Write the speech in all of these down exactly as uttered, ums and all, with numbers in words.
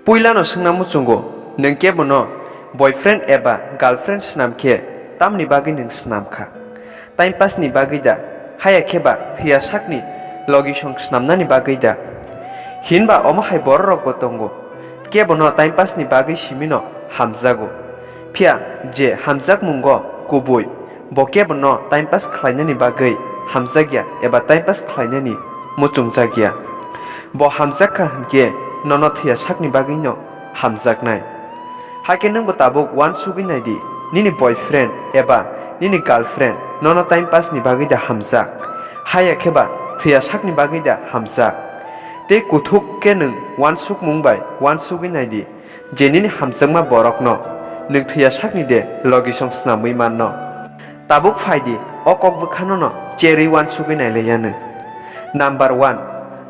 Puilano swngna muchungo, nwng kebono boyfriend eba girlfriend swnam khe tamni bagwi nwng swnam kha? Time pass ni bagwi da, haya khe ba thwiya sakni logisong snamnani bagwi da? Hinba omo hai bororokbo tongo, kebono time pass ni bagwi simino hamjago. Phiya je hamjakmungo kubui, bo kebono time pass khlainani bagwi hamjakya eba time pass khlainani muchungjak ya. Bo hamjak kha hinkhe nono thwiya sakni bagwino hamjaknai. Hakhe nwngbo tabuk uansugwi nai di, nini boyfriend eba nini girlfriend nono time pass ni bagwi da hamjak, haya khe ba thwiya sakni bagwi da hamjak. Tei kuthuk khe nwng uansukmung bai uansugwi nai di, je nini hamjakma borokno nwng thwiya sakni de logisong snamwi manno. Tabuk phai di, o kok bwkhano no cherwi uansugwi nai lai anw. Number one,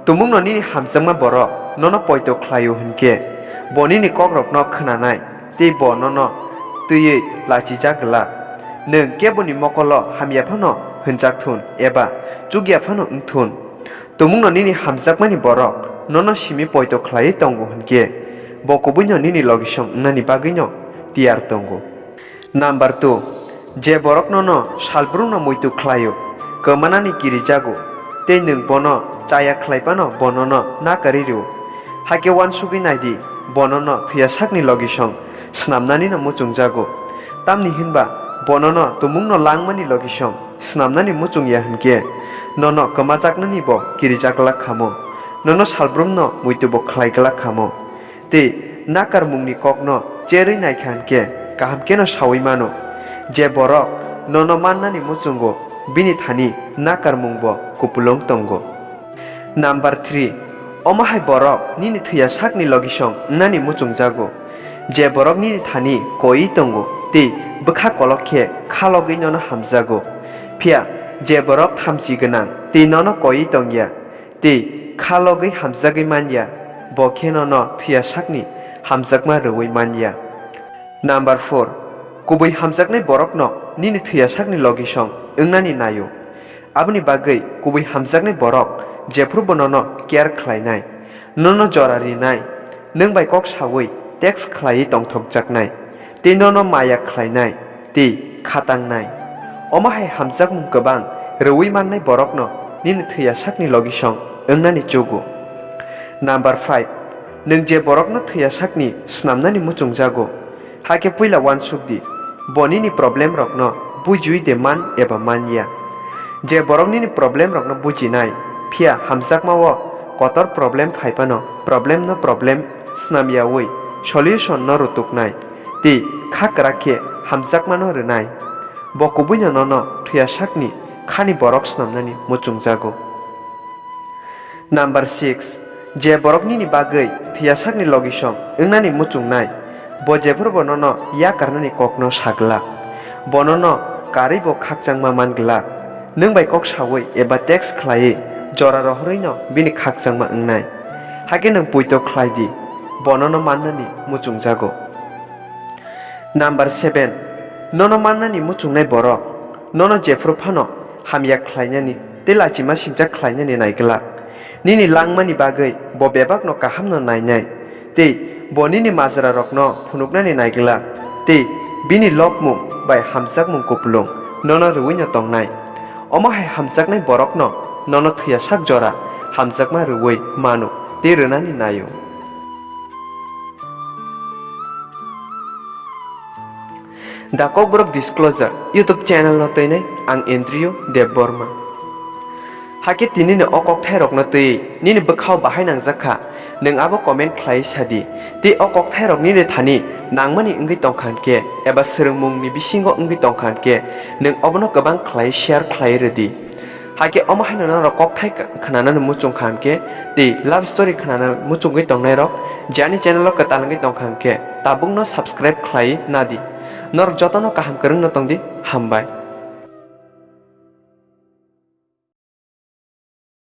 tumungno nini hamjakma borok nono poito khlai-o hinkhe, bo nini kokrokno khwnanai tei bo nono twiwi lachijak glak. Nwng keboni mokolo hamya phano hwnjak thun eba chukya phano wng thun, tumungno nini hamjakmani borok nono simi poito khlaiwi tongo hinkhe, bo kubuino nini logisong wngnani bagwino tiyar tongo. Number two, je borok nono salbrumno muitu khlai-o, kwmanani kirijago, tei nwng bono chaya khlai phano bo nono nakarwi rw-o, hakhe uansugwi nai di, bo nono thwiya sakni logisong snamnanino muchungjago. Tamni hinba bo nono tumungno langmani logisong snamnani muchung ya hinkhe, nono kwmajaknani bo kirijak glak khamo, nono salbrumno muitubo khlai glak khamo. Tei nakarmungni kokno cherwi naikha hinkhe kaham kheno saui mano. Je borok nono mannani muchungo, bini thani nakarmungbo kupulung tongo. Number three, omo hai borok nini thwiya sakni logisong wngnani muchungjago. Je borok nini thani koiwi tongo tei bwkha kolok khe khalogwi nono hamjago. Phiya je borok thamchi gwnang tei nono koiwi tongya, tei khalogwi hamjagwi manya, bo khe nono thwiya sakni hamjakma rwui manya. Number four, kubui hamjaknai borokno nini thwiya sakni logisong wngnani naio. Aboni bagwi kubui hamjaknai borok jephrubo nono care khlainai, nono jora rinai, nwng bai kok saui text khlaiwi tongthokjaknai, tei nono maya khlainai tei khatangnai. Omo hai hamjakmung kwbang rwui mannai borokno nini thwiya sakni logisong wngnani chugo. Number five, nwng je borokno thwiya sakni snamnani muchungjago, hakhe puila uansuk di, bo nini problemrokno bujiui de man eba man ya. Je borok nini problemrokno bujinai, phiya hamjakmao kotor problem phai phano problemno problem snam yaui solution no rutuknai tei kha kwrak khe hamjakmano rwnai, bo kubuino nono thwiya sakni khani borok snamnani muchungjago. Number six, je borok nini bagwi thwiya sakni logisong wngnani muchungnai, bo jephrubo nono yakarnani kokno sa glak, bo nono karwibo khakchangma man glak. Nwng bai kok saui eba text khlaiwi jora rohorwino bini khakchangma wngnai. Hakhe nwng puito khlai di, bo nono mannani muchungjago. Number seven, nono mannani muchungnai borok nono jephru phano hamya khlainani tei lachima singjak khlainani nai glak. Nini langmani bagwi bo bebakno kahamno nainai tei bo nini majrarokno phunuknani nai glak tei bini lobmung bai hamjakmung kupulung nono rwino tongnai. Omo hai hamjaknai borokno nono thwiya sak jora hamjakma rwui mano tei rwnani naio. The Kokborok Disclosure YouTube channel no twinai ang Andrew Debbarma. Hakhe tini ni o kokthairokno twi nini bwkhao bahai nangjak kha, nwng abo comment khlai sa di. Tei o kokthairok nini thani nangmani wngwi tongkha hinkhe eba swrwngmungni bisingo wngwi tongkha hinkhe, nwng obono kwbang khlai share khlai rw di. Hakhe omo haino norok kokthai k-, khwnanani muchung kha hinkhe tei love story khwnana muchungwi tongnairok je ani channel o kwtal wngwi tongkha hinkhe tabukno subscribe khlai nadi. Norok jotono kaham kwrwngno tongdi, hambai.